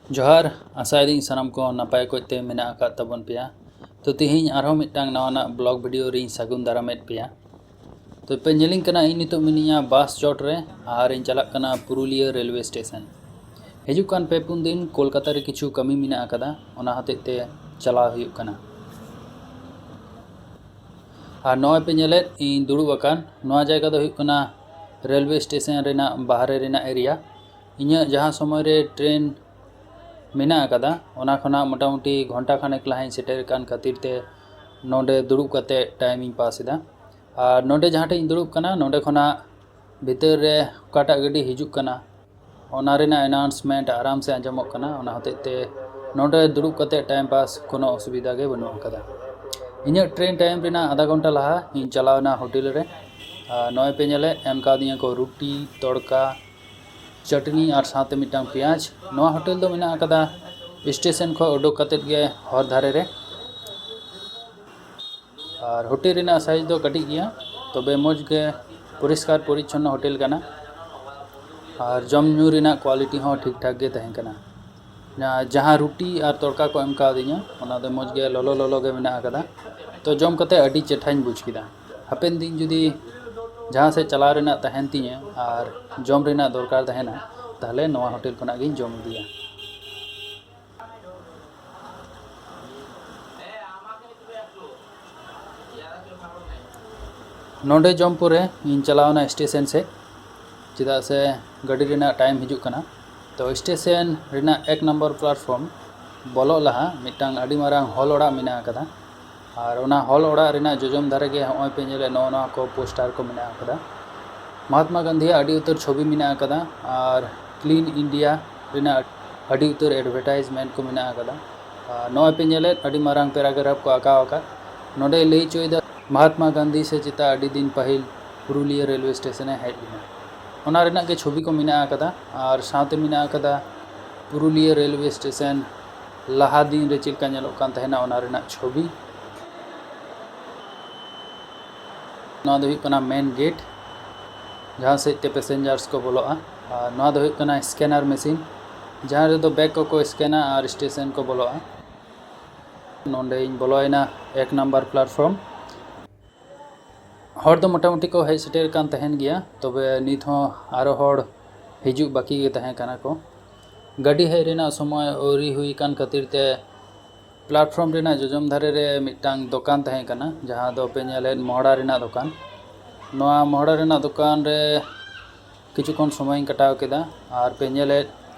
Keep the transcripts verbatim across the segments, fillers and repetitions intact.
ᱡᱚᱦᱟᱨ, ᱟᱥᱟᱭᱮᱫᱟᱹᱧ ᱥᱟᱱᱟᱢ ᱠᱚ ᱱᱟᱯᱟᱭ ᱚᱠᱚᱡ ᱛᱮ ᱢᱮᱱᱟᱜ ᱟᱠᱟᱫ ᱛᱟᱵᱚᱱ ᱯᱮᱭᱟ᱾ ᱛᱚ, ᱛᱮᱦᱮᱧ ᱟᱨᱦᱚᱸ ᱢᱤᱫᱴᱟᱝ ᱱᱟᱣᱟᱱᱟᱜ vlog video ᱨᱤᱧ ᱥᱟᱹᱜᱩᱱ ᱫᱟᱨᱟᱢᱮᱫ ᱯᱮᱭᱟ᱾ ᱛᱚ, ᱯᱮ ᱧᱮᱞᱤᱧ ᱠᱟᱱᱟ, ᱤᱧ ᱱᱤᱛᱚᱜ ᱢᱤᱱᱟᱹᱧᱟ ᱵᱟᱥ ᱪᱚᱴ ᱨᱮ ᱟᱨ ᱤᱧ ᱪᱟᱞᱟᱜ ᱠᱟᱱᱟ ᱯᱩᱨᱩᱞᱤᱭᱟᱹ ᱨᱮᱞᱣᱮ ᱥᱴᱮᱥᱚᱱ᱾ ᱦᱤᱡᱩᱜ ᱠᱟᱱ ᱯᱮ ᱯᱩᱱ ᱫᱤᱱ ᱠᱳᱞᱠᱟᱛᱟ ᱨᱮ ᱠᱤᱪᱷᱩ ᱠᱟᱹᱢᱤ ᱢᱮᱱᱟᱜ ᱟᱠᱟᱫᱟ, ᱚᱱᱟ ᱦᱚᱛᱮᱡ ᱛᱮ ᱪᱟᱞᱟᱣ ᱦᱩᱭᱩᱜ ᱠᱟᱱᱟ᱾ ᱟᱨ ᱱᱚᱜᱼᱚᱭ ᱯᱮ ᱧᱮᱞᱮᱫ, ᱤᱧ ᱫᱩᱲᱩᱵ ᱟᱠᱟᱱ ᱱᱚᱣᱟ ᱡᱟᱭᱜᱟ ᱫᱚ ᱦᱩᱭᱩᱜ ᱠᱟᱱᱟ ᱨᱮᱞᱣᱮ ᱥᱴᱮᱥᱚᱱ ᱨᱮᱱᱟᱜ ᱵᱟᱦᱨᱮ ᱨᱮᱱᱟᱜ area᱾ ᱤᱧᱟᱹᱜ ᱡᱟᱦᱟᱸ ᱥᱚᱢᱚᱭ ᱨᱮ ᱴᱨᱮᱱ ᱢᱮᱱᱟᱜ ᱟᱠᱟᱫᱟ, ᱚᱱᱟ ᱠᱷᱚᱱᱟᱜ ᱢᱚᱴᱟᱢᱩᱴᱤ ᱜᱷᱚᱱᱴᱟ ᱠᱷᱟᱱᱮᱠ ᱞᱟᱦᱟᱧ ᱥᱮᱴᱮᱨ ᱟᱠᱟᱱ ᱠᱷᱟᱹᱛᱤᱨ ᱛᱮ ᱱᱚᱰᱮ ᱫᱩᱲᱩᱵ ᱠᱟᱛᱮ time ᱤᱧ pass ᱮᱫᱟ᱾ ᱟᱨ ᱱᱚᱰᱮ ᱡᱟᱦᱟᱸ ᱴᱷᱮᱱ ᱤᱧ ᱫᱩᱲᱩᱵ ᱠᱟᱱᱟ, ᱱᱚᱰᱮ ᱠᱷᱚᱱᱟᱜ ᱵᱷᱤᱛᱟᱹᱨ ᱨᱮ ᱚᱠᱟᱴᱟᱜ ᱜᱟᱹᱰᱤ ᱦᱤᱡᱩᱜ ᱠᱟᱱᱟ, ᱚᱱᱟ ᱨᱮᱱᱟᱜ announcement ᱟᱨᱟᱢ ᱥᱮ ᱟᱸᱡᱚᱢᱚᱜ ᱠᱟᱱᱟ᱾ ᱚᱱᱟ ᱦᱚᱛᱮᱡ ᱛᱮ ᱱᱚᱰᱮ ᱫᱩᱲᱩᱵ ᱠᱟᱛᱮ time pass ᱠᱳᱱᱳ ᱚᱥᱩᱵᱤᱫᱷᱟ ᱜᱮ ᱵᱟᱹᱱᱩᱜ ᱟᱠᱟᱫᱟ᱾ ᱤᱧᱟᱹᱜ ᱴᱨᱮᱱ time ᱨᱮᱱᱟᱜ ᱟᱫᱷᱟ ᱜᱷᱚᱱᱴᱟ ᱞᱟᱦᱟ ᱤᱧ ᱪᱟᱞᱟᱣ ᱮᱱᱟ ᱦᱳᱴᱮᱞ ᱨᱮ᱾ ᱟᱨ ᱱᱚᱜᱼᱚᱭ ᱯᱮ ᱧᱮᱞᱮᱫ, ᱮᱢ ᱠᱟᱣᱫᱤᱧᱟ ᱠᱚ ᱨᱩᱴᱤ, ᱛᱚᱲᱠᱟ, ᱪᱟᱴᱱᱤ ᱟᱨ ᱥᱟᱶᱛᱮ ᱢᱤᱫᱴᱟᱝ ᱯᱮᱸᱭᱟᱡᱽ᱾ ᱱᱚᱣᱟ ᱦᱳᱴᱮᱞ ᱫᱚ ᱢᱮᱱᱟᱜ ᱟᱠᱟᱫᱟ ᱥᱴᱮᱥᱚᱱ ᱠᱷᱚᱱ ᱩᱰᱩᱠ ᱠᱟᱛᱮᱫ ᱜᱮ ᱦᱚᱨ ᱫᱷᱟᱨᱮ ᱨᱮ᱾ ᱟᱨ ᱦᱳᱴᱮᱞ ᱨᱮᱱᱟᱜ size ᱫᱚ ᱠᱟᱹᱴᱤᱡ ᱜᱮᱭᱟ, ᱛᱚᱵᱮ ᱢᱚᱡᱽ ᱜᱮ ᱯᱚᱨᱤᱥᱠᱟᱨ ᱯᱚᱨᱤᱪᱷᱚᱱᱱᱚ ᱦᱳᱴᱮᱞ ᱠᱟᱱᱟ᱾ ᱟᱨ ᱡᱚᱢ ᱧᱩ ᱨᱮᱱᱟᱜ quality ᱦᱚᱸ ᱴᱷᱤᱠ ᱴᱷᱟᱠ ᱜᱮ ᱛᱟᱦᱮᱸ ᱠᱟᱱᱟ᱾ ᱡᱟᱦᱟᱸ, ᱡᱟᱦᱟᱸ ᱨᱩᱴᱤ ᱟᱨ ᱛᱚᱲᱠᱟ ᱠᱚ ᱮᱢ ᱠᱟᱣᱫᱤᱧᱟ, ᱚᱱᱟ ᱫᱚ ᱢᱚᱡᱽ ᱜᱮ ᱞᱚᱞᱚ ᱞᱚᱞᱚ ᱜᱮ ᱢᱮᱱᱟᱜ ᱟᱠᱟᱫᱟ᱾ ᱛᱚ, ᱡᱚᱢ ᱠᱟᱛᱮ ᱟᱹᱰᱤ ᱪᱮᱴᱷᱟᱧ ᱵᱩᱡᱽ ᱠᱮᱫᱟ᱾ ᱦᱟᱯᱮᱱ ᱫᱤᱱ ᱡᱩᱫᱤ ᱡᱟᱦᱟᱸ ᱥᱮᱫ ᱪᱟᱞᱟᱣ ᱨᱮᱱᱟᱜ ᱛᱟᱦᱮᱱ ᱛᱤᱧᱟᱹ ᱟᱨ ᱡᱚᱢ ᱨᱮᱱᱟᱜ ᱫᱚᱨᱠᱟᱨ ᱛᱟᱦᱮᱱᱟ, ᱛᱟᱦᱞᱮ ᱱᱚᱣᱟ ᱦᱳᱴᱮᱞ ᱠᱷᱚᱱᱟᱜ ᱜᱤᱧ ᱡᱚᱢ ᱤᱫᱤᱭᱟ᱾ ᱱᱚᱰᱮ ᱡᱚᱢ ᱯᱚᱨᱮ ᱤᱧ ᱪᱟᱞᱟᱣᱱᱟ ᱥᱴᱮᱥᱚᱱ ᱥᱮᱫ, ᱪᱮᱫᱟᱜ ᱥᱮ ᱜᱟᱹᱰᱤ ᱨᱮᱱᱟᱜ time ᱦᱤᱡᱩᱜ ᱠᱟᱱᱟ᱾ ᱛᱚ, ᱥᱴᱮᱥᱚᱱ ᱨᱮᱱᱟᱜ ᱮᱠ ᱱᱚᱢᱵᱚᱨ platform ᱵᱚᱞᱚᱜ ᱞᱟᱦᱟ ᱢᱤᱫᱴᱟᱝ ᱟᱹᱰᱤ ᱢᱟᱨᱟᱝ ᱦᱚᱞ ᱚᱲᱟᱜ ᱢᱮᱱᱟᱜ ᱟᱠᱟᱫᱟ᱾ ᱟᱨ ᱚᱱᱟ ᱦᱚᱞ ᱚᱲᱟᱜ ᱨᱮᱱᱟᱜ ᱡᱚᱡᱚᱢ ᱫᱷᱟᱨᱮ ᱜᱮ ᱦᱚᱸᱜᱼᱚᱭ ᱯᱮ ᱧᱮᱞᱮᱫ, ᱱᱚᱜᱼᱚ ᱱᱚᱣᱟ ᱠᱚ ᱯᱳᱥᱴᱟᱨ ᱠᱚ ᱢᱮᱱᱟᱜ ᱟᱠᱟᱫᱟ᱾ ᱢᱚᱦᱟᱛᱢᱟ ᱜᱟᱱᱫᱷᱤᱭᱟᱜ ᱟᱹᱰᱤ ᱩᱛᱟᱹᱨ ᱪᱷᱚᱵᱤ ᱢᱮᱱᱟᱜ ᱟᱠᱟᱫᱟ ᱟᱨ Clean India ᱨᱮᱱᱟᱜ ᱟᱹᱰᱤ ᱩᱛᱟᱹᱨ advertisement ᱠᱚ ᱢᱮᱱᱟᱜ ᱟᱠᱟᱫᱟ᱾ ᱟᱨ ᱱᱚᱜᱼᱚᱭ ᱯᱮ ᱧᱮᱞᱮᱫ, ᱟᱹᱰᱤ ᱢᱟᱨᱟᱝ paragraph ᱠᱚ ᱟᱸᱠᱟᱣ ᱟᱠᱟᱫ᱾ ᱱᱚᱰᱮ ᱞᱟᱹᱭ ᱦᱚᱪᱚᱭᱮᱫᱟ ᱢᱚᱦᱟᱛᱢᱟ ᱜᱟᱱᱫᱷᱤ ᱥᱮ ᱪᱮᱛᱟ ᱟᱹᱰᱤ ᱫᱤᱱ ᱯᱟᱹᱦᱤᱞ ᱯᱩᱨᱩᱞᱤᱭᱟᱹ ᱨᱮᱞᱣᱮ ᱥᱴᱮᱥᱚᱱ ᱮ ᱦᱮᱡ ᱞᱮᱱᱟ, ᱚᱱᱟ ᱨᱮᱱᱟᱜ ᱜᱮ ᱪᱷᱚᱵᱤ ᱠᱚ ᱢᱮᱱᱟᱜ ᱟᱠᱟᱫᱟ᱾ ᱟᱨ ᱥᱟᱶᱛᱮ ᱢᱮᱱᱟᱜ ᱟᱠᱟᱫᱟ ᱯᱩᱨᱩᱞᱤᱭᱟᱹ ᱨᱮᱞᱣᱮ ᱥᱴᱮᱥᱚᱱ ᱞᱟᱦᱟ ᱫᱤᱱ ᱨᱮ ᱪᱮᱫ ᱞᱮᱠᱟ ᱧᱮᱞᱚᱜ ᱠᱟᱱ ᱛᱟᱦᱮᱱᱟ, ᱚᱱᱟ ᱨᱮᱱᱟᱜ ᱪᱷᱚᱵᱤ᱾ ᱱᱚᱣᱟ ᱫᱚ ᱦᱩᱭᱩᱜ ᱠᱟᱱᱟ main gate, ᱡᱟᱦᱟᱸ ᱥᱮᱫ ᱛᱮ passengers ᱠᱚ ᱵᱚᱞᱚᱜᱼᱟ᱾ ᱟᱨ ᱱᱚᱣᱟ ᱫᱚ ᱦᱩᱭᱩᱜ ᱠᱟᱱᱟ scanner machine᱾ ᱡᱟᱦᱟᱸ ᱨᱮᱫᱚ ᱵᱮᱜᱽ ᱠᱚᱠᱚ ᱥᱠᱮᱱᱟ ᱟᱨ ᱥᱴᱮᱥᱚᱱ ᱠᱚ ᱵᱚᱞᱚᱜᱼᱟ᱾ ᱱᱚᱸᱰᱮᱧ ᱵᱚᱞᱚᱭᱮᱱᱟ ᱮᱠ ᱱᱟᱢᱵᱟᱨ ᱯᱞᱟᱴᱯᱷᱚᱨᱢ᱾ ᱦᱚᱲ ᱫᱚ ᱢᱚᱴᱟᱢᱩᱴᱤ ᱠᱚ ᱦᱮᱡ ᱥᱮᱴᱮᱨ ᱠᱟᱱ ᱛᱟᱦᱮᱱ ᱜᱮᱭᱟ, ᱛᱚᱵᱮ ᱱᱤᱛ ᱦᱚᱸ ᱟᱨᱚ ᱦᱚᱲ ᱦᱤᱡᱩᱜ ᱵᱟᱹᱠᱤ ᱜᱮ ᱛᱟᱦᱮᱸ ᱠᱟᱱᱟ ᱠᱚ᱾ ᱜᱟᱹᱰᱤ ᱦᱮᱡ ᱨᱮᱱᱟᱜ ᱥᱚᱢᱚᱭ ᱟᱹᱣᱨᱤ ᱦᱩᱭ ᱠᱟᱱ ᱠᱷᱟᱹᱛᱤᱨ ᱛᱮ ᱯᱞᱟᱴᱯᱷᱚᱨᱢ ᱨᱮᱱᱟᱜ ᱡᱚᱡᱚᱢ ᱫᱷᱟᱨᱮ ᱨᱮ ᱢᱤᱫᱴᱟᱝ ᱫᱚᱠᱟᱱ ᱛᱟᱦᱮᱸ ᱠᱟᱱᱟ, ᱡᱟᱦᱟᱸ ᱫᱚ ᱯᱮ ᱧᱮᱞᱮᱫ ᱢᱚᱦᱲᱟ ᱨᱮᱱᱟᱜ ᱫᱚᱠᱟᱱ᱾ ᱱᱚᱣᱟ ᱢᱚᱦᱲᱟ ᱨᱮᱱᱟᱜ ᱫᱚᱠᱟᱱ ᱨᱮ ᱠᱤᱪᱷᱩ ᱠᱷᱚᱱ ᱥᱚᱢᱚᱭᱤᱧ ᱠᱟᱴᱟᱣ ᱠᱮᱫᱟ᱾ ᱟᱨ ᱯᱮ ᱧᱮᱞᱮᱫ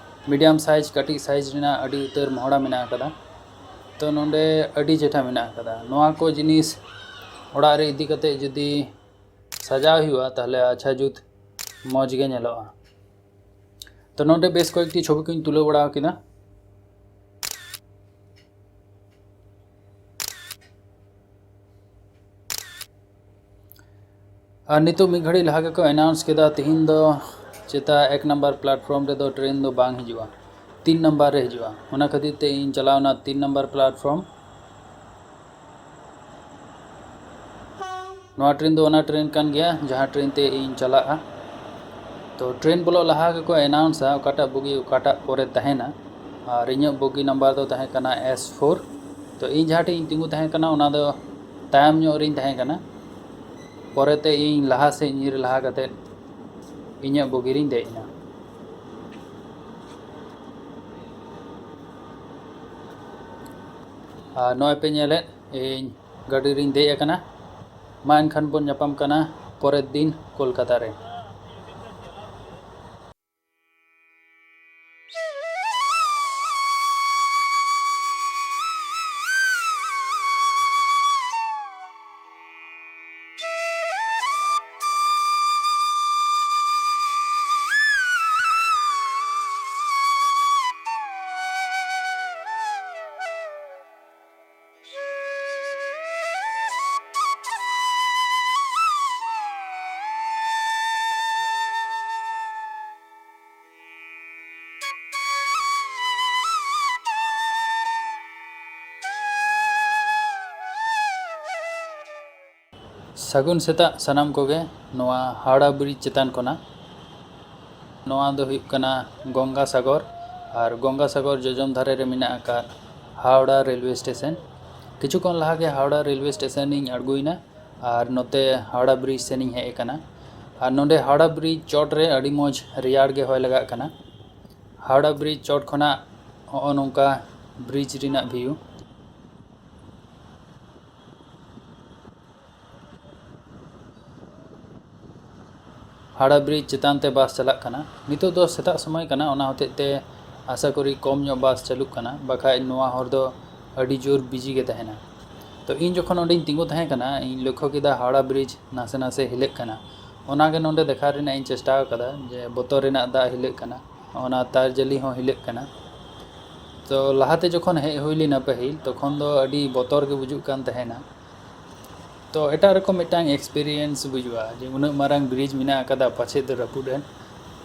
ᱢᱤᱰᱤᱭᱟᱢ ᱥᱟᱭᱤᱡᱽ, ᱠᱟᱹᱴᱤᱡ ᱥᱟᱭᱤᱡᱽ ᱨᱮᱱᱟᱜ ᱟᱹᱰᱤ ᱩᱛᱟᱹᱨ ᱢᱚᱦᱲᱟ ᱢᱮᱱᱟᱜ ᱟᱠᱟᱫᱟ᱾ ᱛᱚ ᱱᱚᱰᱮ ᱟᱹᱰᱤ ᱪᱮᱴᱷᱟ ᱢᱮᱱᱟᱜ ᱟᱠᱟᱫᱟ᱾ ᱱᱚᱣᱟ ᱠᱚ ᱡᱤᱱᱤᱥ ᱚᱲᱟᱜ ᱨᱮ ᱤᱫᱤ ᱠᱟᱛᱮ ᱡᱩᱫᱤ ᱥᱟᱡᱟᱣ ᱦᱩᱭᱩᱜᱼᱟ, ᱛᱟᱦᱞᱮ ᱟᱪᱪᱷᱟ ᱡᱩᱛ ᱢᱚᱡᱽ ᱜᱮ ᱧᱮᱞᱚᱜᱼᱟ᱾ ᱛᱚ ᱱᱚᱰᱮ ᱵᱮᱥ ᱠᱚᱭᱮᱠᱴᱤ ᱪᱷᱚᱵᱤ ᱠᱚᱧ ᱛᱩᱞᱟᱹᱣ ᱵᱟᱲᱟ ᱠᱮᱫᱟ᱾ ᱟᱨ ᱱᱤᱛᱚᱜ ᱢᱤᱫ ᱜᱷᱟᱹᱲᱤᱡ ᱞᱟᱦᱟ ᱜᱮᱠᱚ ᱮᱱᱟᱣᱩᱱᱥ ᱠᱮᱫᱟ, ᱛᱤᱦᱤᱧ ᱫᱚ ᱪᱮᱛᱟ ᱮᱠ ᱱᱟᱢᱵᱟᱨ ᱯᱞᱟᱴᱯᱷᱚᱨᱢ ᱨᱮᱫᱚ ᱴᱨᱮᱱ ᱫᱚ ᱵᱟᱝ ᱦᱤᱡᱩᱜᱼᱟ, ᱛᱤᱱ ᱱᱟᱢᱵᱟᱨ ᱨᱮ ᱦᱤᱡᱩᱜᱼᱟ᱾ ᱚᱱᱟ ᱠᱷᱟᱹᱛᱤᱨ ᱛᱮ ᱤᱧ ᱪᱟᱞᱟᱣᱱᱟ ᱛᱤᱱ ᱱᱟᱢᱵᱟᱨ ᱯᱞᱟᱴᱯᱷᱚᱨᱢ᱾ ᱱᱚᱣᱟ ᱴᱨᱮᱱ ᱫᱚ ᱚᱱᱟ ᱴᱨᱮᱱ ᱠᱟᱱ ᱜᱮᱭᱟ, ᱡᱟᱦᱟᱸ ᱴᱨᱮᱱ ᱛᱮ ᱤᱧ ᱪᱟᱞᱟᱜᱼᱟ᱾ ᱛᱚ ᱴᱨᱮᱱ ᱵᱚᱞᱚᱜ ᱞᱟᱦᱟ ᱜᱮᱠᱚ ᱮᱱᱟᱣᱩᱱᱥᱟ ᱚᱠᱟᱴᱟᱜ ᱵᱩᱜᱤ ᱚᱠᱟᱴᱟᱜ ᱯᱚᱨᱮ ᱛᱟᱦᱮᱱᱟ᱾ ᱟᱨ ᱤᱧᱟᱹᱜ ᱵᱩᱜᱤ ᱱᱟᱢᱵᱟᱨ ᱫᱚ ᱛᱟᱦᱮᱸ ᱠᱟᱱᱟ ᱮᱥ ᱯᱷᱳᱨ᱾ ᱛᱚ ᱤᱧ ᱡᱟᱦᱟᱸ ᱴᱷᱮᱱ ᱤᱧ ᱛᱤᱸᱜᱩ ᱛᱟᱦᱮᱸ ᱠᱟᱱᱟ, ᱚᱱᱟ ᱫᱚ ᱛᱟᱭᱚᱢ ᱧᱚᱜ ᱨᱤᱧ ᱛᱟᱦᱮᱸ ᱠᱟᱱᱟ᱾ ᱯᱚᱨᱮᱛᱮ ᱤᱧ ᱞᱟᱦᱟ ᱥᱮᱫ ᱧᱤᱨ ᱞᱟᱦᱟ ᱠᱟᱛᱮᱫ ᱤᱧᱟᱹᱜ ᱵᱩᱜᱤ ᱨᱤᱧ ᱫᱮᱡ ᱮᱱᱟ᱾ ᱟᱨ ᱱᱚᱜᱼᱚᱭ ᱯᱮ ᱧᱮᱞᱮᱫ, ᱤᱧ ᱜᱟᱹᱰᱤ ᱨᱤᱧ ᱫᱮᱡ ᱟᱠᱟᱱᱟ᱾ ᱢᱟ ᱮᱱᱠᱷᱟᱱ ᱵᱚᱱ ᱧᱟᱯᱟᱢ ᱠᱟᱱᱟ ᱯᱚᱨᱮᱨ ᱫᱤᱱ ᱠᱳᱞᱠᱟᱛᱟ ᱨᱮ᱾ ᱥᱟᱹᱜᱩᱱ ᱥᱮᱛᱟᱜ ᱥᱟᱱᱟᱢ ᱠᱚᱜᱮ ᱱᱚᱣᱟ ᱦᱟᱣᱲᱟ ᱵᱨᱤᱡᱽ ᱪᱮᱛᱟᱱ ᱠᱷᱚᱱᱟᱜ᱾ ᱱᱚᱣᱟ ᱫᱚ ᱦᱩᱭᱩᱜ ᱠᱟᱱᱟ ᱜᱚᱝᱜᱟ ᱥᱟᱜᱚᱨ᱾ ᱟᱨ ᱜᱚᱝᱜᱟᱥᱟᱜᱚᱨ ᱡᱚᱡᱚᱢ ᱫᱷᱟᱨᱮ ᱨᱮ ᱢᱮᱱᱟᱜ ᱟᱠᱟᱫ ᱦᱟᱣᱲᱟ ᱨᱮᱞᱣᱮ ᱥᱴᱮᱥᱚᱱ᱾ ᱠᱤᱪᱷᱩ ᱠᱷᱚᱱ ᱞᱟᱦᱟ ᱜᱮ ᱦᱟᱣᱲᱟ ᱨᱮᱞᱣᱮ ᱥᱴᱮᱥᱚᱱ ᱤᱧ ᱟᱬᱜᱚᱭᱮᱱᱟ ᱟᱨ ᱱᱚᱛᱮ ᱦᱟᱣᱲᱟ ᱵᱨᱤᱡᱽ ᱥᱮᱱ ᱤᱧ ᱦᱮᱡ ᱟᱠᱟᱱᱟ᱾ ᱟᱨ ᱱᱚᱰᱮ ᱦᱟᱣᱲᱟ ᱵᱨᱤᱡᱽ ᱪᱚᱴ ᱨᱮ ᱟᱹᱰᱤ ᱢᱚᱡᱽ ᱨᱮᱭᱟᱲ ᱜᱮ ᱦᱚᱭ ᱞᱟᱜᱟᱜ ᱠᱟᱱᱟ᱾ ᱦᱟᱣᱲᱟ ᱵᱨᱤᱡᱽ ᱪᱚᱴ ᱠᱷᱚᱱᱟᱜ ᱦᱚᱸᱜᱼᱚ ᱱᱚᱝᱠᱟ ᱵᱨᱤᱡᱽ ᱨᱮᱱᱟᱜ ᱵᱷᱤᱭᱩ᱾ ᱦᱟᱣᱲᱟ ᱵᱨᱤᱡᱽ ᱪᱮᱛᱟᱱ ᱛᱮ ᱵᱟᱥ ᱪᱟᱞᱟᱜ ᱠᱟᱱᱟ᱾ ᱱᱤᱛᱚᱜ ᱫᱚ ᱥᱮᱛᱟᱜ ᱥᱚᱢᱚᱭ ᱠᱟᱱᱟ, ᱚᱱᱟ ᱦᱚᱛᱮᱡ ᱛᱮ ᱟᱥᱟ ᱠᱚᱨᱤ ᱠᱚᱢ ᱧᱚᱜ ᱵᱟᱥ ᱪᱟᱹᱞᱩᱜ ᱠᱟᱱᱟ, ᱵᱟᱠᱷᱟᱡ ᱱᱚᱣᱟ ᱦᱚᱨ ᱫᱚ ᱟᱹᱰᱤ ᱡᱳᱨ ᱵᱤᱡᱤ ᱜᱮ ᱛᱟᱦᱮᱱᱟ᱾ ᱛᱚ ᱤᱧ ᱡᱚᱠᱷᱚᱱ ᱚᱸᱰᱮᱧ ᱛᱤᱸᱜᱩ ᱛᱟᱦᱮᱸ ᱠᱟᱱᱟ, ᱤᱧ ᱞᱚᱠᱠᱷᱚ ᱠᱮᱫᱟ ᱦᱟᱣᱲᱟ ᱵᱨᱤᱡᱽ ᱱᱟᱥᱮ ᱱᱟᱥᱮ ᱦᱤᱞᱟᱹᱜ ᱠᱟᱱᱟ᱾ ᱚᱱᱟᱜᱮ ᱱᱚᱰᱮ ᱫᱮᱠᱷᱟᱣ ᱨᱮᱱᱟᱜ ᱤᱧ ᱪᱮᱥᱴᱟ ᱟᱠᱟᱫᱟ ᱡᱮ ᱵᱚᱛᱚᱨ ᱨᱮᱱᱟᱜ ᱫᱟᱜ ᱦᱤᱞᱟᱹᱜ ᱠᱟᱱᱟ, ᱚᱱᱟ ᱛᱟᱨ ᱡᱟᱹᱞᱤ ᱦᱚᱸ ᱦᱤᱞᱟᱹᱜ ᱠᱟᱱᱟ᱾ ᱛᱚ ᱞᱟᱦᱟᱛᱮ ᱡᱚᱠᱷᱚᱱ ᱦᱮᱡ ᱦᱩᱭ ᱞᱮᱱᱟ ᱯᱟᱹᱦᱤᱞ, ᱛᱚᱠᱷᱚᱱ ᱫᱚ ᱟᱹᱰᱤ ᱵᱚᱛᱚᱨ ᱜᱮ ᱵᱩᱡᱩᱜ ᱠᱟᱱ ᱛᱟᱦᱮᱱᱟ᱾ ᱛᱚ ᱮᱴᱟᱜ ᱨᱚᱠᱚᱢ ᱢᱤᱫᱴᱟᱝ ᱮᱠᱥᱯᱤᱨᱤᱭᱮᱱᱥ ᱵᱩᱡᱩᱜᱼᱟ ᱡᱮ ᱩᱱᱟᱹᱜ ᱢᱟᱨᱟᱝ ᱵᱨᱤᱡᱽ ᱢᱮᱱᱟᱜ ᱟᱠᱟᱫᱟ, ᱯᱟᱪᱮᱫ ᱫᱚ ᱨᱟᱹᱯᱩᱫ ᱮᱱ᱾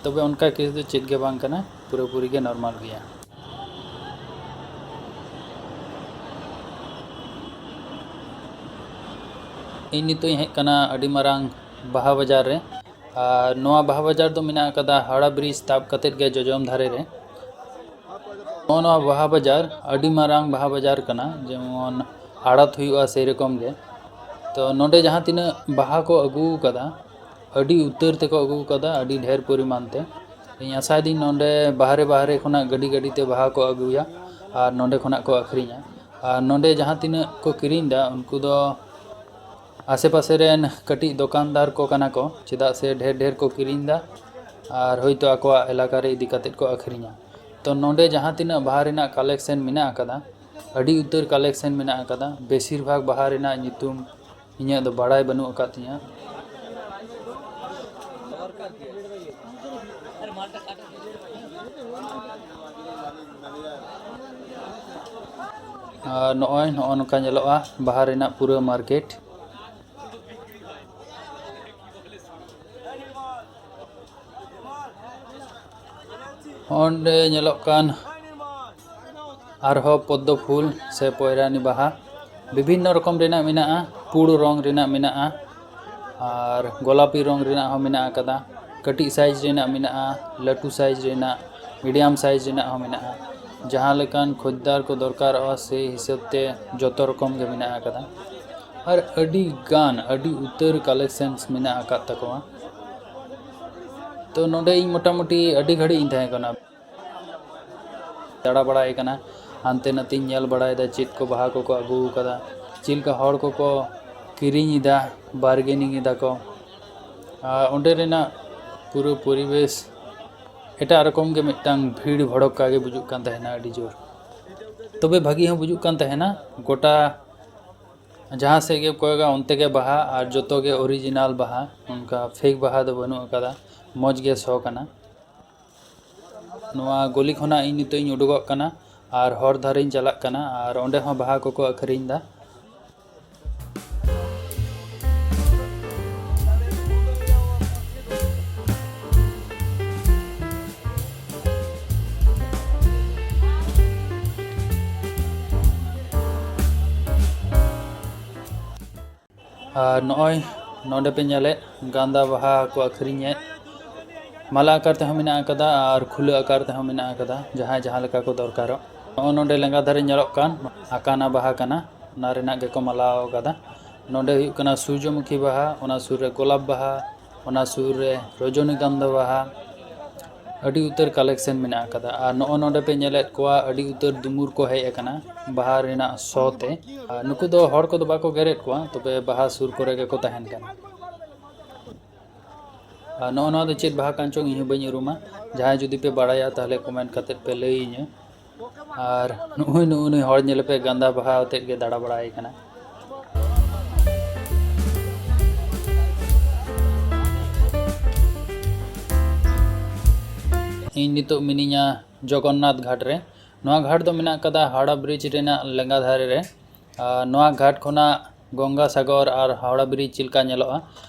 ᱛᱚᱵᱮ ᱚᱱᱠᱟ ᱠᱮᱥ ᱫᱚ ᱪᱮᱫ ᱜᱮ ᱵᱟᱝ ᱠᱟᱱᱟ, ᱯᱩᱨᱟᱹᱯᱩᱨᱤ ᱜᱮ ᱱᱚᱨᱢᱟᱞ ᱜᱮᱭᱟ᱾ ᱤᱧ ᱱᱤᱛᱚᱜ ᱤᱧ ᱦᱮᱡ ᱠᱟᱱᱟ ᱟᱹᱰᱤ ᱢᱟᱨᱟᱝ ᱵᱟᱦᱟ ᱵᱟᱡᱟᱨ ᱨᱮ᱾ ᱟᱨ ᱱᱚᱣᱟ ᱵᱟᱦᱟ ᱵᱟᱡᱟᱨ ᱫᱚ ᱢᱮᱱᱟᱜ ᱟᱠᱟᱫᱟ ᱦᱟᱣᱲᱟ ᱵᱨᱤᱡᱽ ᱛᱟᱵ ᱠᱟᱛᱮᱫ ᱜᱮ ᱡᱚᱡᱚᱢ ᱫᱷᱟᱨᱮ ᱨᱮ᱾ ᱱᱚᱜᱼᱚ ᱱᱚᱣᱟ ᱵᱟᱦᱟ ᱵᱟᱡᱟᱨ ᱟᱹᱰᱤ ᱢᱟᱨᱟᱝ ᱵᱟᱦᱟ ᱵᱟᱡᱟᱨ ᱠᱟᱱᱟ, ᱡᱮᱢᱚᱱ ᱟᱲᱚᱛ ᱦᱩᱭᱩᱜᱼᱟ ᱥᱮᱭ ᱨᱚᱠᱚᱢ ᱜᱮ᱾ ᱛᱚ ᱱᱚᱰᱮ ᱡᱟᱦᱟᱸ ᱛᱤᱱᱟᱹᱜ ᱵᱟᱦᱟ ᱠᱚ ᱟᱹᱜᱩ ᱟᱠᱟᱫᱟ, ᱟᱹᱰᱤ ᱩᱛᱟᱹᱨ ᱛᱮᱠᱚ ᱟᱹᱜᱩ ᱟᱠᱟᱫᱟ, ᱟᱹᱰᱤ ᱰᱷᱮᱨ ᱯᱚᱨᱤᱢᱟᱱ ᱛᱮ᱾ ᱤᱧ ᱟᱥᱟᱭᱮᱫᱟᱹᱧ ᱱᱚᱰᱮ ᱵᱟᱦᱨᱮ ᱵᱟᱦᱨᱮ ᱠᱷᱚᱱᱟᱜ ᱜᱟᱹᱰᱤ ᱜᱟᱹᱰᱤ ᱛᱮ ᱵᱟᱦᱟ ᱠᱚ ᱟᱹᱜᱩᱭᱟ ᱟᱨ ᱱᱚᱰᱮ ᱠᱷᱚᱱᱟᱜ ᱠᱚ ᱟᱹᱠᱷᱨᱤᱧᱟ᱾ ᱟᱨ ᱱᱚᱰᱮ ᱡᱟᱦᱟᱸ ᱛᱤᱱᱟᱹᱜ ᱠᱚ ᱠᱤᱨᱤᱧ ᱮᱫᱟ, ᱩᱱᱠᱩ ᱫᱚ ᱟᱥᱮ ᱯᱟᱥᱮ ᱨᱮᱱ ᱠᱟᱹᱴᱤᱡ ᱫᱚᱠᱟᱱᱫᱟᱨ ᱠᱚ ᱠᱟᱱᱟ ᱠᱚ, ᱪᱮᱫᱟᱜ ᱥᱮ ᱰᱷᱮᱨ ᱰᱷᱮᱨ ᱠᱚ ᱠᱤᱨᱤᱧ ᱮᱫᱟ ᱟᱨ ᱦᱚᱭᱛᱳ ᱟᱠᱚᱣᱟᱜ ᱮᱞᱟᱠᱟ ᱨᱮ ᱤᱫᱤ ᱠᱟᱛᱮᱫ ᱠᱚ ᱟᱹᱠᱷᱨᱤᱧᱟ᱾ ᱛᱚ ᱱᱚᱰᱮ ᱡᱟᱦᱟᱸ ᱛᱤᱱᱟᱹᱜ ᱵᱟᱦᱟ ᱨᱮᱱᱟᱜ ᱠᱟᱞᱮᱠᱥᱮᱱ ᱢᱮᱱᱟᱜ ᱟᱠᱟᱫᱟ, ᱟᱹᱰᱤ ᱩᱛᱟᱹᱨ ᱠᱟᱞᱮᱠᱥᱮᱱ ᱢᱮᱱᱟᱜ ᱟᱠᱟᱫᱟ, ᱵᱮᱥᱤᱨ ᱵᱷᱟᱜᱽ ᱵᱟᱦᱟ ᱨᱮᱱᱟᱜ ᱧᱩᱛᱩᱢ ᱤᱧᱟᱹᱜ ᱫᱚ ᱵᱟᱲᱟᱭ ᱵᱟᱹᱱᱩᱜ ᱟᱠᱟᱫ ᱛᱤᱧᱟᱹ᱾ ᱟᱨ ᱱᱚᱜᱼᱚᱭ ᱱᱚᱜᱼᱚ ᱱᱚᱝᱠᱟ ᱧᱮᱞᱚᱜᱼᱟ ᱵᱟᱦᱟ ᱨᱮᱱᱟᱜ ᱯᱩᱨᱟᱹ ᱢᱟᱨᱠᱮᱴ᱾ ᱚᱸᱰᱮ ᱧᱮᱞᱚᱜ ᱠᱟᱱ ᱟᱨᱦᱚᱸ ᱯᱚᱫᱽᱫᱚ ᱯᱷᱩᱞ ᱥᱮ ᱯᱚᱭᱨᱟᱱᱤ ᱵᱟᱦᱟ ᱵᱤᱵᱷᱤᱱᱱᱚ ᱨᱚᱠᱚᱢ ᱨᱮᱱᱟᱜ ᱢᱮᱱᱟᱜᱼᱟ᱾ ᱯᱩᱲ ᱨᱚᱝ ᱨᱮᱱᱟᱜ ᱢᱮᱱᱟᱜᱼᱟ ᱟᱨ ᱜᱳᱞᱟᱯᱤ ᱨᱚᱝ ᱨᱮᱱᱟᱜ ᱦᱚᱸ ᱢᱮᱱᱟᱜ ᱟᱠᱟᱫᱟ᱾ ᱠᱟᱹᱴᱤᱡ ᱥᱟᱭᱤᱡᱽ ᱨᱮᱱᱟᱜ ᱢᱮᱱᱟᱜᱼᱟ, ᱞᱟᱹᱴᱩ ᱥᱟᱭᱤᱡᱽ ᱨᱮᱱᱟᱜ, ᱢᱤᱰᱤᱭᱟᱢ ᱥᱟᱭᱤᱡᱽ ᱨᱮᱱᱟᱜ ᱦᱚᱸ ᱢᱮᱱᱟᱜᱼᱟ᱾ ᱡᱟᱦᱟᱸ ᱞᱮᱠᱟᱱ ᱠᱷᱚᱡᱽᱫᱟᱨ ᱠᱚ ᱫᱚᱨᱠᱟᱨᱚᱜᱼᱟ, ᱥᱮ ᱦᱤᱥᱟᱹᱵ ᱛᱮ ᱡᱚᱛᱚ ᱨᱚᱠᱚᱢ ᱜᱮ ᱢᱮᱱᱟᱜ ᱟᱠᱟᱫᱟ᱾ ᱟᱨ ᱟᱹᱰᱤ ᱜᱟᱱ, ᱟᱹᱰᱤ ᱩᱛᱟᱹᱨ ᱠᱟᱞᱮᱠᱥᱮᱱᱥ ᱢᱮᱱᱟᱜ ᱟᱠᱟᱫ ᱛᱟᱠᱚᱣᱟ᱾ ᱛᱚ ᱱᱚᱰᱮ ᱤᱧ ᱢᱚᱴᱟᱢᱩᱴᱤ ᱟᱹᱰᱤ ᱜᱷᱟᱹᱲᱤᱡ ᱤᱧ ᱛᱟᱦᱮᱸ ᱠᱟᱱᱟ, ᱫᱟᱬᱟ ᱵᱟᱲᱟᱭ ᱠᱟᱱᱟ, ᱦᱟᱱᱛᱮ ᱱᱟᱛᱮᱧ ᱧᱮᱞ ᱵᱟᱲᱟᱭᱮᱫᱟ ᱪᱮᱫ ᱠᱚ ᱵᱟᱦᱟ ᱠᱚᱠᱚ ᱟᱹᱜᱩ ᱟᱠᱟᱫᱟ, ᱪᱮᱫ ᱞᱮᱠᱟ ᱦᱚᱲ ᱠᱚᱠᱚ ᱠᱤᱨᱤᱧ ᱮᱫᱟ, ᱵᱟᱨᱜᱮᱱᱤᱝ ᱮᱫᱟ ᱠᱚ᱾ ᱟᱨ ᱚᱸᱰᱮ ᱨᱮᱱᱟᱜ ᱯᱩᱨᱟᱹ ᱯᱚᱨᱤᱵᱮᱥ ᱮᱴᱟᱜ ᱨᱚᱠᱚᱢ ᱜᱮ, ᱢᱤᱫᱴᱟᱝ ᱵᱷᱤᱲ ᱵᱷᱚᱲᱚᱠᱟ ᱜᱮ ᱵᱩᱡᱩᱜ ᱠᱟᱱ ᱛᱟᱦᱮᱱᱟ ᱟᱹᱰᱤ ᱡᱳᱨ᱾ ᱛᱚᱵᱮ ᱵᱷᱟᱹᱜᱤ ᱦᱚᱸ ᱵᱩᱡᱩᱜ ᱠᱟᱱ ᱛᱟᱦᱮᱱᱟ, ᱜᱚᱴᱟ ᱡᱟᱦᱟᱸ ᱥᱮᱫ ᱜᱮ ᱠᱚᱭᱚᱜᱟ ᱚᱱᱛᱮ ᱜᱮ ᱵᱟᱦᱟ, ᱟᱨ ᱡᱚᱛᱚ ᱜᱮ ᱚᱨᱤᱡᱤᱱᱟᱞ ᱵᱟᱦᱟ, ᱚᱱᱠᱟ ᱯᱷᱮᱠ ᱵᱟᱦᱟ ᱫᱚ ᱵᱟᱹᱱᱩᱜ ᱟᱠᱟᱫᱟ, ᱢᱚᱡᱽ ᱜᱮ ᱥᱚ ᱠᱟᱱᱟ᱾ ᱱᱚᱣᱟ ᱜᱚᱞᱤ ᱠᱷᱚᱱᱟᱜ ᱤᱧ ᱱᱤᱛᱚᱜ ᱤᱧ ᱩᱰᱩᱠᱚᱜ ᱠᱟᱱᱟ ᱟᱨ ᱦᱚᱨ ᱫᱷᱟᱨᱮᱧ ᱪᱟᱞᱟᱜ ᱠᱟᱱᱟ, ᱟᱨ ᱚᱸᱰᱮ ᱦᱚᱸ ᱵᱟᱦᱟ ᱠᱚᱠᱚ ᱟᱹᱠᱷᱨᱤᱧ ᱮᱫᱟ᱾ ᱟᱨ ᱱᱚᱜᱼᱚᱭ ᱱᱚᱰᱮ ᱯᱮ ᱧᱮᱞᱮᱫ, ᱜᱟᱸᱫᱟ ᱵᱟᱦᱟ ᱠᱚ ᱟᱹᱠᱷᱨᱤᱧᱮᱫ᱾ ᱢᱟᱞᱟ ᱟᱠᱟᱨ ᱛᱮᱦᱚᱸ ᱢᱮᱱᱟᱜ ᱟᱠᱟᱫᱟ ᱟᱨ ᱠᱷᱩᱞᱟᱹ ᱟᱠᱟᱨ ᱛᱮᱦᱚᱸ ᱢᱮᱱᱟᱜ ᱟᱠᱟᱫᱟ, ᱡᱟᱦᱟᱸᱭ ᱡᱟᱦᱟᱸ ᱞᱮᱠᱟ ᱠᱚ ᱫᱚᱨᱠᱟᱨᱚᱜ᱾ ᱱᱚᱜᱼᱚ ᱱᱚᱰᱮ ᱞᱮᱸᱜᱟ ᱫᱷᱟᱨᱮ ᱧᱮᱞᱚᱜ ᱠᱟᱱ ᱟᱠᱟᱱᱟ ᱵᱟᱦᱟ ᱠᱟᱱᱟ, ᱚᱱᱟ ᱨᱮᱱᱟᱜ ᱜᱮᱠᱚ ᱢᱟᱞᱟ ᱟᱠᱟᱫᱟ᱾ ᱱᱚᱰᱮ ᱦᱩᱭᱩᱜ ᱠᱟᱱᱟ ᱥᱩᱨᱡᱚᱢᱩᱠᱷᱤ ᱵᱟᱦᱟ, ᱚᱱᱟ ᱥᱩᱨ ᱨᱮ ᱜᱳᱞᱟᱯ ᱵᱟᱦᱟ, ᱚᱱᱟ ᱥᱩᱨ ᱨᱮ ᱨᱚᱡᱚᱱᱤᱜᱟᱱᱫᱷᱟ ᱵᱟᱦᱟ᱾ ᱟᱹᱰᱤ ᱩᱛᱟᱹᱨ ᱠᱟᱞᱮᱠᱥᱮᱱ ᱢᱮᱱᱟᱜ ᱟᱠᱟᱫᱟ᱾ ᱟᱨ ᱱᱚᱜᱼᱚ ᱱᱚᱰᱮ ᱯᱮ ᱧᱮᱞᱮᱫ ᱠᱚᱣᱟ, ᱟᱹᱰᱤ ᱩᱛᱟᱹᱨ ᱫᱩᱢᱩᱨ ᱠᱚ ᱦᱮᱡ ᱟᱠᱟᱱᱟ ᱵᱟᱦᱟ ᱨᱮᱱᱟᱜ ᱥᱚ ᱛᱮ᱾ ᱟᱨ ᱱᱩᱠᱩ ᱫᱚ ᱦᱚᱲ ᱠᱚᱫᱚ ᱵᱟᱠᱚ ᱜᱮᱨᱮᱫ ᱠᱚᱣᱟ, ᱛᱚᱵᱮ ᱵᱟᱦᱟ ᱥᱩᱨ ᱠᱚᱨᱮ ᱜᱮᱠᱚ ᱛᱟᱦᱮᱱ ᱠᱟᱱᱟ᱾ ᱟᱨ ᱱᱚᱜᱼᱚ ᱱᱚᱣᱟ ᱫᱚ ᱪᱮᱫ ᱵᱟᱦᱟ ᱠᱟᱱ ᱪᱚᱝ, ᱤᱧ ᱦᱚᱸ ᱵᱟᱹᱧ ᱩᱨᱩᱢᱟ᱾ ᱡᱟᱦᱟᱸᱭ ᱡᱩᱫᱤ ᱯᱮ ᱵᱟᱲᱟᱭᱟ, ᱛᱟᱦᱚᱞᱮ ᱠᱚᱢᱮᱱᱴ ᱠᱟᱛᱮᱫ ᱯᱮ ᱞᱟᱹᱭᱟᱹᱧᱟᱹ᱾ ᱟᱨ ᱱᱩᱜᱼᱩᱭ ᱱᱩᱜᱼᱩ ᱱᱩᱭ ᱦᱚᱲ ᱧᱮᱞᱮᱯᱮ, ᱜᱟᱸᱫᱟ ᱵᱟᱦᱟ ᱟᱛᱮᱫ ᱜᱮ ᱫᱟᱬᱟ ᱵᱟᱲᱟᱭ ᱠᱟᱱᱟ᱾ ᱤᱧ ᱱᱤᱛᱚᱜ ᱢᱤᱱᱟᱹᱧᱟ ᱡᱚᱜᱚᱱᱱᱟᱛᱷ ᱜᱷᱟᱴ ᱨᱮ᱾ ᱱᱚᱣᱟ ᱜᱷᱟᱴ ᱫᱚ ᱢᱮᱱᱟᱜ ᱟᱠᱟᱫᱟ ᱦᱟᱣᱲᱟ ᱵᱨᱤᱡᱽ ᱨᱮᱱᱟᱜ ᱞᱮᱸᱜᱟ ᱫᱷᱟᱨᱮ ᱨᱮ᱾ ᱟᱨ ᱱᱚᱣᱟ ᱜᱷᱟᱴ ᱠᱷᱚᱱᱟᱜ ᱜᱚᱝᱜᱟ ᱥᱟᱜᱚᱨ ᱟᱨ ᱦᱟᱣᱲᱟ ᱵᱨᱤᱡᱽ ᱪᱮᱫ ᱞᱮᱠᱟ ᱧᱮᱞᱚᱜᱼᱟ,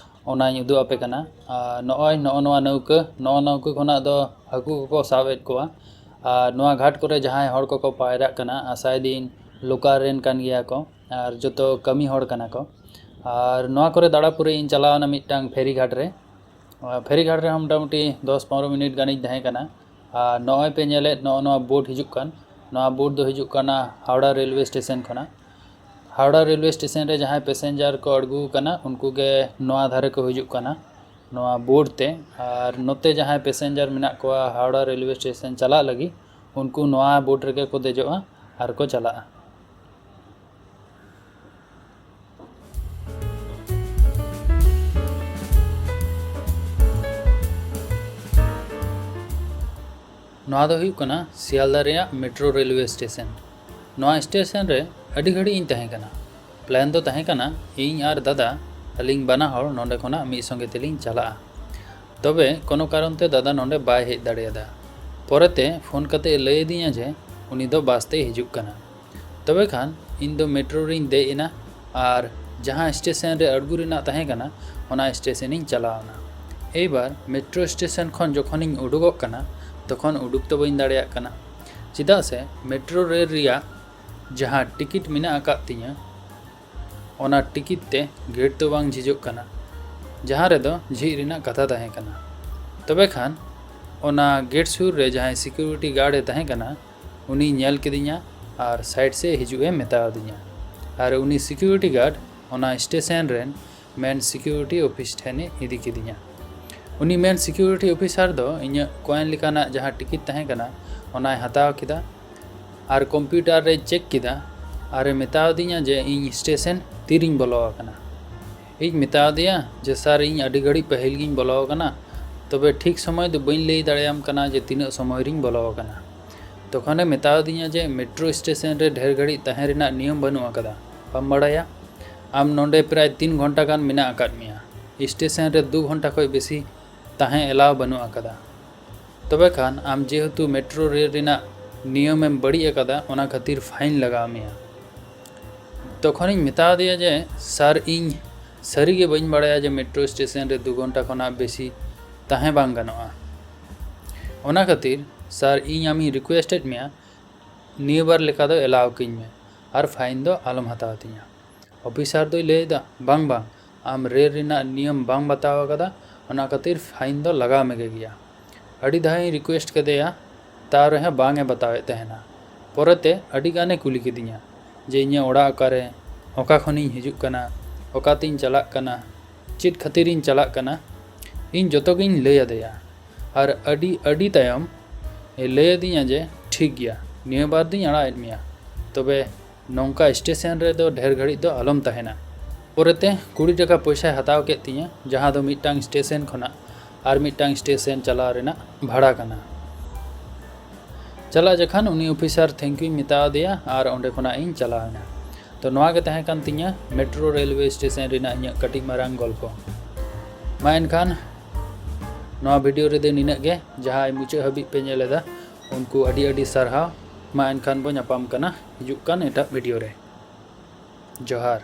ᱚᱱᱟᱧ ᱩᱫᱩᱜ ᱟᱯᱮ ᱠᱟᱱᱟ᱾ ᱟᱨ ᱱᱚᱜᱼᱚᱭ ᱱᱚᱜᱼᱚ ᱱᱚᱣᱟ ᱱᱟᱹᱣᱠᱟᱹ, ᱱᱚᱜᱼᱚ ᱱᱟᱹᱣᱠᱟᱹ ᱠᱷᱚᱱᱟᱜ ᱫᱚ ᱦᱟᱹᱠᱩ ᱠᱚᱠᱚ ᱥᱟᱵ ᱮᱫ ᱠᱚᱣᱟ᱾ ᱟᱨ ᱱᱚᱣᱟ ᱜᱷᱟᱴ ᱠᱚᱨᱮ ᱡᱟᱦᱟᱸᱭ ᱦᱚᱲ ᱠᱚᱠᱚ ᱯᱟᱭᱨᱟᱜ ᱠᱟᱱᱟ, ᱟᱥᱟᱭᱮᱫᱟᱹᱧ ᱞᱳᱠᱟᱞ ᱨᱮᱱ ᱠᱟᱱ ᱜᱮᱭᱟ ᱠᱚ, ᱟᱨ ᱡᱚᱛᱚ ᱠᱟᱹᱢᱤ ᱦᱚᱲ ᱠᱟᱱᱟ ᱠᱚ᱾ ᱟᱨ ᱱᱚᱣᱟ ᱠᱚᱨᱮ ᱫᱟᱬᱟ ᱯᱩᱨᱟᱹ ᱤᱧ ᱪᱟᱞᱟᱣ ᱮᱱᱟ ᱢᱤᱫᱴᱟᱝ ᱯᱷᱮᱨᱤ ᱜᱷᱟᱴ ᱨᱮ᱾ ᱟᱨ ᱯᱷᱮᱨᱤ ᱜᱷᱟᱴ ᱨᱮᱦᱚᱸ ᱢᱚᱴᱟᱢᱩᱴᱤ ᱫᱚᱥ ᱯᱚᱱᱨᱚ ᱢᱤᱱᱤᱴ ᱜᱟᱱᱤᱧ ᱛᱟᱦᱮᱸ ᱠᱟᱱᱟ᱾ ᱟᱨ ᱱᱚᱜᱼᱚᱭ ᱯᱮ ᱧᱮᱞᱮᱫ ᱱᱚᱜᱼᱚ ᱱᱚᱣᱟ ᱵᱳᱨᱰ ᱦᱤᱡᱩᱜ ᱠᱟᱱ, ᱱᱚᱣᱟ ᱵᱳᱨᱰ ᱫᱚ ᱦᱤᱡᱩᱜ ᱠᱟᱱᱟ ᱦᱟᱣᱲᱟ ᱨᱮᱞᱣᱮ ᱥᱴᱮᱥᱚᱱ ᱠᱷᱚᱱᱟᱜ᱾ ᱦᱟᱣᱲᱟ ᱨᱮᱞᱣᱮ ᱥᱴᱮᱥᱚᱱ ᱨᱮ ᱡᱟᱦᱟᱸᱭ ᱯᱮᱥᱮᱧᱡᱟᱨ ᱠᱚ ᱟᱬᱜᱚ ᱟᱠᱟᱱᱟ, ᱩᱱᱠᱩ ᱜᱮ ᱱᱚᱣᱟ ᱫᱷᱟᱨᱮ ᱠᱚ ᱦᱤᱡᱩᱜ ᱠᱟᱱᱟ, ᱱᱚᱣᱟ ᱵᱳᱨᱰ ᱛᱮ᱾ ᱟᱨ ᱱᱚᱛᱮ ᱡᱟᱦᱟᱸᱭ ᱯᱮᱥᱮᱧᱡᱟᱨ ᱢᱮᱱᱟᱜ ᱠᱚᱣᱟ ᱦᱟᱣᱲᱟ ᱨᱮᱞᱣᱮ ᱥᱴᱮᱥᱚᱱ ᱪᱟᱞᱟᱜ ᱞᱟᱹᱜᱤᱫ, ᱩᱱᱠᱩ ᱱᱚᱣᱟ ᱵᱳᱨᱰ ᱨᱮᱜᱮ ᱠᱚ ᱫᱮᱡᱚᱜᱼᱟ ᱟᱨ ᱠᱚ ᱪᱟᱞᱟᱜᱼᱟ᱾ ᱱᱚᱣᱟ ᱫᱚ ᱦᱩᱭᱩᱜ ᱠᱟᱱᱟ ᱥᱤᱭᱟᱞᱫᱟ ᱨᱮᱭᱟᱜ ᱢᱮᱴᱨᱳ ᱨᱮᱞᱣᱮ ᱥᱴᱮᱥᱚᱱ᱾ ᱱᱚᱣᱟ ᱥᱴᱮᱥᱚᱱ ᱨᱮ ᱟᱹᱰᱤ ᱜᱷᱟᱹᱲᱤᱡ ᱤᱧ ᱛᱟᱦᱮᱸ ᱠᱟᱱᱟ᱾ ᱯᱞᱮᱱ ᱫᱚ ᱛᱟᱦᱮᱸ ᱠᱟᱱᱟ ᱤᱧ ᱟᱨ ᱫᱟᱫᱟ, ᱟᱹᱞᱤᱧ ᱵᱟᱱᱟ ᱦᱚᱲ ᱱᱚᱸᱰᱮ ᱠᱷᱚᱱᱟᱜ ᱢᱤᱫ ᱥᱚᱸᱜᱮ ᱛᱮᱞᱤᱧ ᱪᱟᱞᱟᱜᱼᱟ᱾ ᱛᱚᱵᱮ ᱠᱳᱱᱳ ᱠᱟᱨᱚᱱ ᱛᱮ ᱫᱟᱫᱟ ᱱᱚᱸᱰᱮ ᱵᱟᱭ ᱦᱮᱡ ᱫᱟᱲᱮᱭᱟᱫᱟ᱾ ᱯᱚᱨᱮᱛᱮ ᱯᱷᱳᱱ ᱠᱟᱛᱮ ᱮ ᱞᱟᱹᱭ ᱟᱹᱫᱤᱧᱟ ᱡᱮ ᱩᱱᱤ ᱫᱚ ᱵᱟᱥ ᱛᱮᱭ ᱦᱤᱡᱩᱜ ᱠᱟᱱᱟ᱾ ᱛᱚᱵᱮ ᱠᱷᱟᱱ ᱤᱧ ᱫᱚ ᱢᱮᱴᱨᱳ ᱨᱤᱧ ᱫᱮᱡ ᱮᱱᱟ ᱟᱨ ᱡᱟᱦᱟᱸ ᱥᱴᱮᱥᱚᱱ ᱨᱮ ᱟᱬᱜᱚ ᱨᱮᱱᱟᱜ ᱛᱟᱦᱮᱸ ᱠᱟᱱᱟ, ᱚᱱᱟ ᱥᱴᱮᱥᱚᱱ ᱤᱧ ᱪᱟᱞᱟᱣ ᱮᱱᱟ᱾ ᱮᱭᱵᱟᱨ ᱢᱮᱴᱨᱳ ᱥᱴᱮᱥᱚᱱ ᱠᱷᱚᱱ ᱡᱚᱠᱷᱚᱱᱤᱧ ᱩᱰᱩᱠᱚᱜ ᱠᱟᱱᱟ, ᱛᱚᱠᱷᱚᱱ ᱩᱰᱩᱠ ᱫᱚ ᱵᱟᱹᱧ ᱫᱟᱲᱮᱭᱟᱜ ᱠᱟᱱᱟ, ᱪᱮᱫᱟᱜ ᱥᱮ ᱢᱮᱴᱨᱳ ᱨᱮᱞ ᱨᱮᱭᱟᱜ ᱡᱟᱦᱟᱸ ᱴᱤᱠᱤᱴ ᱢᱮᱱᱟᱜ ᱟᱠᱟᱫ ᱛᱤᱧᱟᱹ, ᱚᱱᱟ ᱴᱤᱠᱤᱴ ᱛᱮ ᱜᱮᱴ ᱫᱚ ᱵᱟᱝ ᱡᱷᱤᱡᱚᱜ ᱠᱟᱱᱟ, ᱡᱟᱦᱟᱸ ᱨᱮᱫᱚ ᱡᱷᱤᱡ ᱨᱮᱱᱟᱜ ᱠᱟᱛᱷᱟ ᱛᱟᱦᱮᱸ ᱠᱟᱱᱟ᱾ ᱛᱚᱵᱮ ᱠᱷᱟᱱ ᱚᱱᱟ ᱜᱮᱴ ᱥᱩᱨ ᱨᱮ ᱡᱟᱦᱟᱸᱭ ᱥᱤᱠᱩᱨᱤᱴᱤ ᱜᱟᱨᱰ ᱮ ᱛᱟᱦᱮᱸ ᱠᱟᱱᱟ, ᱩᱱᱤᱭ ᱧᱮᱞ ᱠᱤᱫᱤᱧᱟ ᱟᱨ ᱥᱟᱭᱤᱰ ᱥᱮᱫ ᱦᱤᱡᱩᱜ ᱮ ᱢᱮᱛᱟᱣᱟᱫᱤᱧᱟ᱾ ᱟᱨ ᱩᱱᱤ ᱥᱤᱠᱩᱨᱤᱴᱤ ᱜᱟᱨᱰ ᱚᱱᱟ ᱥᱴᱮᱥᱚᱱ ᱨᱮᱱ ᱢᱮᱱ ᱥᱤᱠᱩᱨᱤᱴᱤ ᱚᱯᱷᱤᱥ ᱴᱷᱮᱱᱮ ᱤᱫᱤ ᱠᱤᱫᱤᱧᱟ᱾ ᱩᱱᱤ ᱢᱮᱱ ᱥᱤᱠᱩᱨᱤᱴᱤ ᱚᱯᱷᱤᱥᱟᱨ ᱫᱚ ᱤᱧᱟᱹᱜ ᱠᱚᱭᱮᱱ ᱞᱮᱠᱟᱱᱟᱜ ᱡᱟᱦᱟᱸ ᱴᱤᱠᱤᱴ ᱛᱟᱦᱮᱸ ᱠᱟᱱᱟ, ᱚᱱᱟᱭ ᱦᱟᱛᱟᱣ ᱠᱮᱫᱟ ᱟᱨ ᱠᱚᱢᱯᱤᱭᱩᱴᱟᱨ ᱨᱮᱭ ᱪᱮᱠ ᱠᱮᱫᱟ ᱟᱨᱮ ᱢᱮᱛᱟᱣᱟᱫᱤᱧᱟ ᱡᱮ ᱤᱧ ᱥᱴᱮᱥᱚᱱ ᱛᱤᱨᱤᱧ ᱵᱚᱞᱚ ᱟᱠᱟᱱᱟ᱾ ᱤᱧ ᱢᱮᱛᱟᱣᱟᱫᱮᱭᱟ ᱡᱮ, "ᱥᱟᱨ, ᱤᱧ ᱟᱹᱰᱤ ᱜᱷᱟᱹᱲᱤᱡ ᱯᱟᱹᱦᱤᱞ ᱜᱤᱧ ᱵᱚᱞᱚ ᱟᱠᱟᱱᱟ, ᱛᱚᱵᱮ ᱴᱷᱤᱠ ᱥᱚᱢᱚᱭ ᱫᱚ ᱵᱟᱹᱧ ᱞᱟᱹᱭ ᱫᱟᱲᱮᱭᱟᱢ ᱠᱟᱱᱟ ᱡᱮ ᱛᱤᱱᱟᱹᱜ ᱥᱚᱢᱚᱭ ᱨᱤᱧ ᱵᱚᱞᱚ ᱟᱠᱟᱱᱟ᱾" ᱛᱚᱠᱷᱚᱱᱮ ᱢᱮᱛᱟᱣᱟᱫᱤᱧᱟ ᱡᱮ ᱢᱮᱴᱨᱳ ᱥᱴᱮᱥᱚᱱ ᱨᱮ ᱰᱷᱮᱨ ᱜᱷᱟᱹᱲᱤᱡ ᱛᱟᱦᱮᱸ ᱨᱮᱱᱟᱜ ᱱᱤᱭᱚᱢ ᱵᱟᱹᱱᱩᱜ ᱟᱠᱟᱫᱟ, ᱵᱟᱢ ᱵᱟᱲᱟᱭᱟ? ᱟᱢ ᱱᱚᱰᱮ ᱯᱨᱟᱭ ᱛᱤᱱ ᱜᱷᱚᱱᱴᱟ ᱜᱟᱱ ᱢᱮᱱᱟᱜ ᱟᱠᱟᱫ ᱢᱮᱭᱟ᱾ ᱥᱴᱮᱥᱚᱱ ᱨᱮ ᱫᱩ ᱜᱷᱚᱱᱴᱟ ᱠᱷᱚᱱ ᱵᱮᱥᱤ ᱛᱟᱦᱮᱸ ᱮᱞᱟᱣ ᱵᱟᱹᱱᱩᱜ ᱟᱠᱟᱫᱟ᱾ ᱛᱚᱵᱮ ᱠᱷᱟᱱ ᱟᱢ ᱡᱮᱦᱮᱛᱩ ᱢᱮᱴᱨᱳ ᱨᱮᱞ ᱨᱮᱱᱟᱜ ᱱᱤᱭᱚᱢᱮᱢ ᱵᱟᱹᱲᱤᱡ ᱟᱠᱟᱫᱟ, ᱚᱱᱟ ᱠᱷᱟᱹᱛᱤᱨ ᱯᱷᱟᱭᱤᱱ ᱞᱟᱜᱟᱣ ᱢᱮᱭᱟ᱾ ᱛᱚᱠᱷᱚᱱᱤᱧ ᱢᱮᱛᱟ ᱫᱮᱭᱟ ᱡᱮ, "ᱥᱟᱨ, ᱤᱧ ᱥᱟᱹᱨᱤᱜᱮ ᱵᱟᱹᱧ ᱵᱟᱲᱟᱭᱟ ᱡᱮ ᱢᱮᱴᱨᱳ ᱥᱴᱮᱥᱚᱱ ᱨᱮ ᱫᱩ ᱜᱷᱚᱱᱴᱟ ᱠᱷᱚᱱᱟᱜ ᱵᱮᱥᱤ ᱛᱟᱦᱮᱸ ᱵᱟᱝ ᱜᱟᱱᱚᱜᱼᱟ᱾ ᱚᱱᱟ ᱠᱷᱟᱹᱛᱤᱨ ᱥᱟᱨ, ᱤᱧ ᱟᱢᱤᱧ ᱨᱤᱠᱩᱭᱮᱥᱴᱮᱰ ᱢᱮᱭᱟ, ᱱᱤᱭᱟᱹ ᱵᱟᱨ ᱞᱮᱠᱟ ᱫᱚ ᱮᱞᱟᱣ ᱠᱟᱹᱧ ᱢᱮ ᱟᱨ ᱯᱷᱟᱭᱤᱱ ᱫᱚ ᱟᱞᱚᱢ ᱦᱟᱛᱟᱣ ᱛᱤᱧᱟ᱾" ᱚᱯᱷᱤᱥᱟᱨ ᱫᱚᱭ ᱞᱟᱹᱭ ᱮᱫᱟ, "ᱵᱟᱝ, ᱵᱟᱝ, ᱟᱢ ᱨᱮᱞ ᱨᱮᱱᱟᱜ ᱱᱤᱭᱚᱢ ᱵᱟᱝ ᱵᱟᱛᱟᱣ ᱟᱠᱟᱫᱟ, ᱚᱱᱟ ᱠᱷᱟᱹᱛᱤᱨ ᱯᱷᱟᱭᱤᱱ ᱫᱚ ᱞᱟᱜᱟᱣ ᱢᱮᱜᱮ ᱜᱮᱭᱟ᱾" ᱟᱹᱰᱤ ᱫᱷᱟᱣ ᱤᱧ ᱨᱤᱠᱩᱭᱮᱥᱴ ᱠᱮᱫᱮᱭᱟ, ᱛᱟᱣ ᱨᱮᱦᱚᱸ ᱵᱟᱝ ᱮ ᱵᱟᱛᱟᱣᱮᱫ ᱛᱟᱦᱮᱱᱟ᱾ ᱯᱚᱨᱮᱛᱮ ᱟᱹᱰᱤ ᱜᱟᱱᱮ ᱠᱩᱞᱤ ᱠᱤᱫᱤᱧᱟ ᱡᱮ ᱤᱧᱟᱹᱜ ᱚᱲᱟᱜ ᱚᱠᱟᱨᱮ, ᱚᱠᱟ ᱠᱷᱚᱱᱤᱧ ᱦᱤᱡᱩᱜ ᱠᱟᱱᱟ, ᱚᱠᱟᱛᱤᱧ ᱪᱟᱞᱟᱜ ᱠᱟᱱᱟ, ᱪᱮᱫ ᱠᱷᱟᱹᱛᱤᱨᱤᱧ ᱪᱟᱞᱟᱜ ᱠᱟᱱᱟ᱾ ᱤᱧ ᱡᱚᱛᱚ ᱜᱤᱧ ᱞᱟᱹᱭ ᱟᱫᱮᱭᱟ᱾ ᱟᱨ ᱟᱹᱰᱤ ᱟᱹᱰᱤ ᱛᱟᱭᱚᱢ ᱮ ᱞᱟᱹᱭ ᱟᱹᱫᱤᱧᱟ ᱡᱮ, "ᱴᱷᱤᱠ ᱜᱮᱭᱟ, ᱱᱤᱭᱟᱹ ᱵᱟᱨ ᱫᱚᱧ ᱟᱲᱟᱜ ᱮᱫ ᱢᱮᱭᱟ, ᱛᱚᱵᱮ ᱱᱚᱝᱠᱟ ᱥᱴᱮᱥᱚᱱ ᱨᱮᱫᱚ ᱰᱷᱮᱨ ᱜᱷᱟᱹᱲᱤᱡ ᱫᱚ ᱟᱞᱚᱢ ᱛᱟᱦᱮᱱᱟ᱾" ᱯᱚᱨᱮᱛᱮ ᱠᱩᱲᱤ ᱴᱟᱠᱟ ᱯᱚᱭᱥᱟᱭ ᱦᱟᱛᱟᱣ ᱠᱮᱫ ᱛᱤᱧᱟᱹ, ᱡᱟᱦᱟᱸ ᱫᱚ ᱢᱤᱫᱴᱟᱝ ᱥᱴᱮᱥᱚᱱ ᱠᱷᱚᱱᱟᱜ ᱟᱨ ᱢᱤᱫᱴᱟᱝ ᱥᱴᱮᱥᱚᱱ ᱪᱟᱞᱟᱣ ᱨᱮᱱᱟᱜ ᱵᱷᱟᱲᱟ ᱠᱟᱱᱟ᱾ ᱪᱟᱞᱟᱜ ᱡᱚᱠᱷᱟᱱ ᱩᱱᱤ ᱚᱯᱷᱤᱥᱟᱨ ᱛᱷᱮᱝᱠ ᱭᱩᱧ ᱢᱮᱛᱟ ᱫᱮᱭᱟ ᱟᱨ ᱚᱸᱰᱮ ᱠᱷᱚᱱᱟᱜ ᱤᱧ ᱪᱟᱞᱟᱣ ᱮᱱᱟ᱾ ᱛᱚ, ᱱᱚᱣᱟ ᱜᱮ ᱛᱟᱦᱮᱸ ᱠᱟᱱ ᱛᱤᱧᱟᱹ ᱢᱮᱴᱨᱳ ᱨᱮᱞᱣᱮ ᱥᱴᱮᱥᱚᱱ ᱨᱮᱱᱟᱜ ᱤᱧᱟᱹᱜ ᱠᱟᱹᱴᱤᱡ ᱢᱟᱨᱟᱝ ᱜᱚᱞᱯᱚ᱾ ᱢᱟ ᱮᱱᱠᱷᱟᱱ ᱱᱚᱣᱟ ᱵᱷᱤᱰᱤᱭᱳ ᱨᱮᱫᱚ ᱱᱤᱱᱟᱹᱜ ᱜᱮ᱾ ᱡᱟᱦᱟᱸᱭ ᱢᱩᱪᱟᱹᱫ ᱦᱟᱹᱵᱤᱡ ᱯᱮ ᱧᱮᱞ ᱮᱫᱟ, ᱩᱱᱠᱩ ᱟᱹᱰᱤ ᱟᱹᱰᱤ ᱥᱟᱨᱦᱟᱣ᱾ ᱢᱟ ᱮᱱᱠᱷᱟᱱ ᱵᱚ ᱧᱟᱯᱟᱢ ᱠᱟᱱᱟ ᱦᱤᱡᱩᱜ ᱠᱟᱱ ᱮᱴᱟᱜ ᱵᱷᱤᱰᱤᱭᱳ ᱨᱮ᱾ ᱡᱚᱦᱟᱨ᱾